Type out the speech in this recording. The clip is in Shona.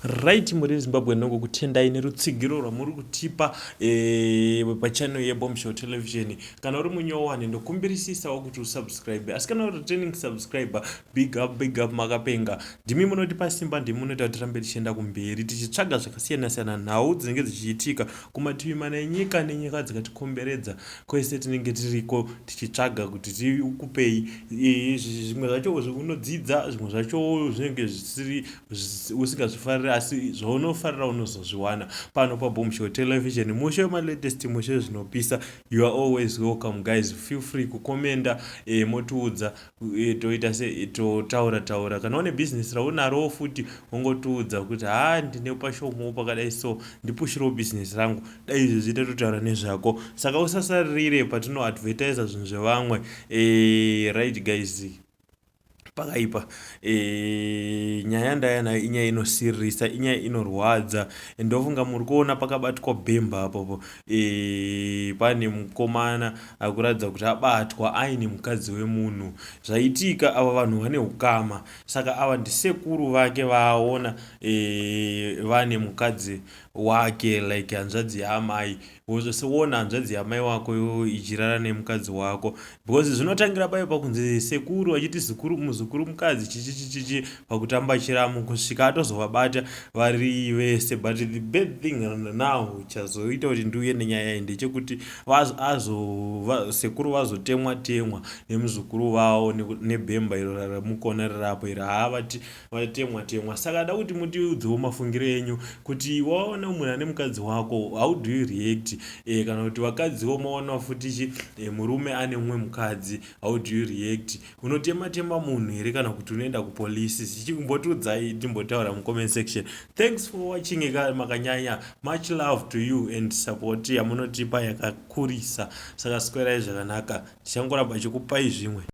Right, muri Zimbabwe, ndinongokutendai nerutsigiro rwamuri kutipa pachannel yeBombshow Television. Kana uri munyowani, ndokumbirisisawo kuti usubscribe, asi kana uri returning subscriber, big up, big up, makapenga. Ndimi munotipa simba, ndimi munoita kuti tirambe tichienda kumberi tichitsvaga zvakasiyana-siyana, nhau dzinenge dzichiitika kumativi mana enyika nenyika dzakatikomberedza. Kwese tinenge tiriko tichitsvaga kuti tikupei zvimwe zvacho unodzidza, zvimwe zvacho zvinenge zvisiri usingazvifariri, asi zvaunofarira unozozviwana pano paBombshow Television. Mushe wemalatest, mushe zvinopisa. You are always welcome, guys. Feel free kukomenda, motiudza, toita se totaura taura. Kana une bhizinesi raunarowo futi, wongotiudza kuti, "Ha, ndine pashomo pakadai, so ndipushirewo bhizinesi rangu." Dai izvi zviite totaura nezvako, saka usasarire patinoadvertisa zvinhu zvevamwe. Right guys, pakaipa. Nyaya ndaya nayo inyaya inosiririsa, inyaya inorwadza. Ndofunga muri kuona pakabatwa bhemba apopo. Pane mukomana akuratidza kuti abatwa aine mukadzi wemunhu. Zvaitika, ava vanhu vane ukama, saka ava ndisekuru vake vaaona vane mukadzi wake, like hanzvadzi yaamai. Wozoona hanzvadzi yamai wako ichirara nemukadzi wako, because zvinotangira payo pakunzi sekuru vachiti zukuru, muzukuru mukadzi, chichichichichi, pakutamba chiramu, kusvika atozovabata vari vese. But the bad thing now chazoita kuti ndiuye nenyaya iyi ndechekuti sekuru vazotemwa temwa nemuzukuru vavo nebhemba iro ramukona rirapo iri. Haavati vatemwa temwa. Saka da kuti mutiudzewo mafungiro enyu kuti waona munhu ane mukadzi wako, how do you react? Kana kuti vakadziwo maona futi chi murume ane mumwe mukadzi, how do you react? Unotema tema munhu here kana kuti unoenda kupolisi? Chichimbotiudzai, timbotaura mucomment section. Thanks for watching. Makanyanya. Much love to you and support yamunotipa yakakurisa. Saka swerai zvakanaka, tichangoramba chikupai zvimwe.